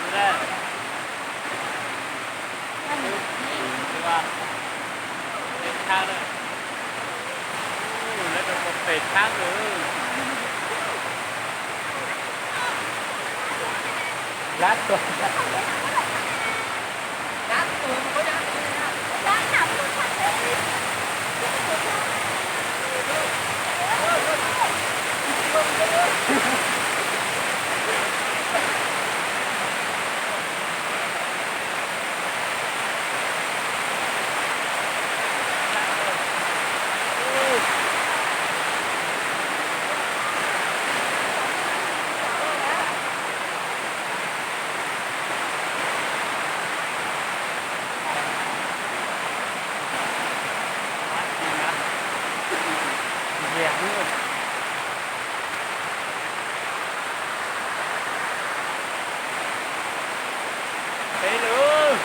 Pem tshab lawm. Lawv rau pem tshab lawm. Lab tuag. Peb lub.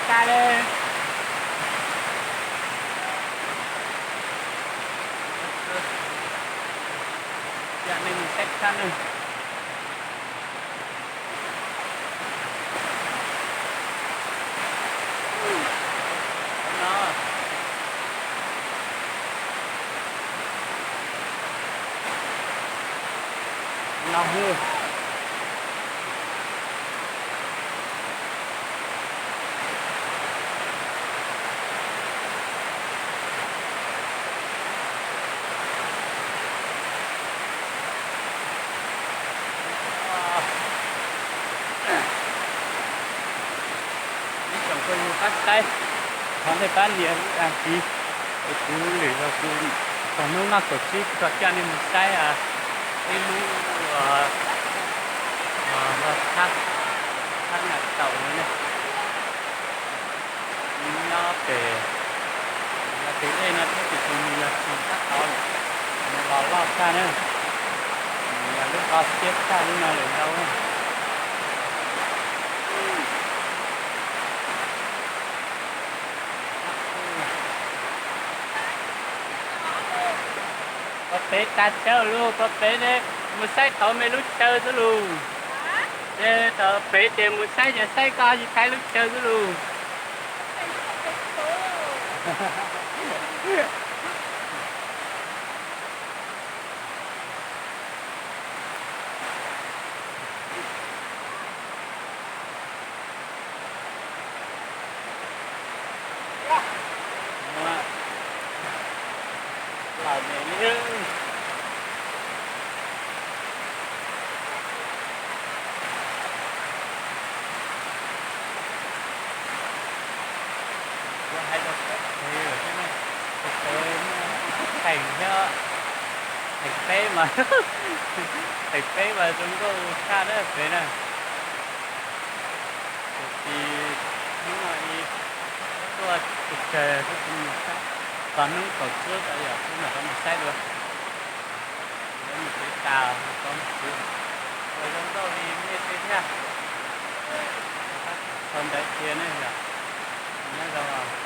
Tag li. Coj nej mus saib tshab nawb. No, no hwj. Ib tsoom phooj ywg pab saib, thov nej pab nias lub dag kiv, es kuv lwm zaus kuv txog hnub noj kaum tsib kuv rov coj nej mus saib ib lub thab, thab Nas Taum no ne. Nyob pem, yog tus dej no thiab tus tus nws yog tsis sab tod lawm, nws los loj tshaj na, nws yog lub qhov siab tshaj lub no lawm ntau. Pov pem tas tsawg lug, pov pem ne, mus saib tau me lub chaw xwb lug. Ces tau pem ces mus saib ces saib koj tsis thaiv lub chaw xwb lug. Los me li. Kuv hais rau peb, peb teem thiab, teem peb mas, teem peb mas zoo nkauj tshaj na pem na. Tiam sis hnub no tuaj tsis kawg, tuaj mus saib, txog hnub kaum tsib tau yog hnub no rov mus saib dua. Lawv mus kev tas, rov mus txiv, ua zoo nkauj li nej tej thiab. Rov qab txog ntawd cia na yog, nyob zoo.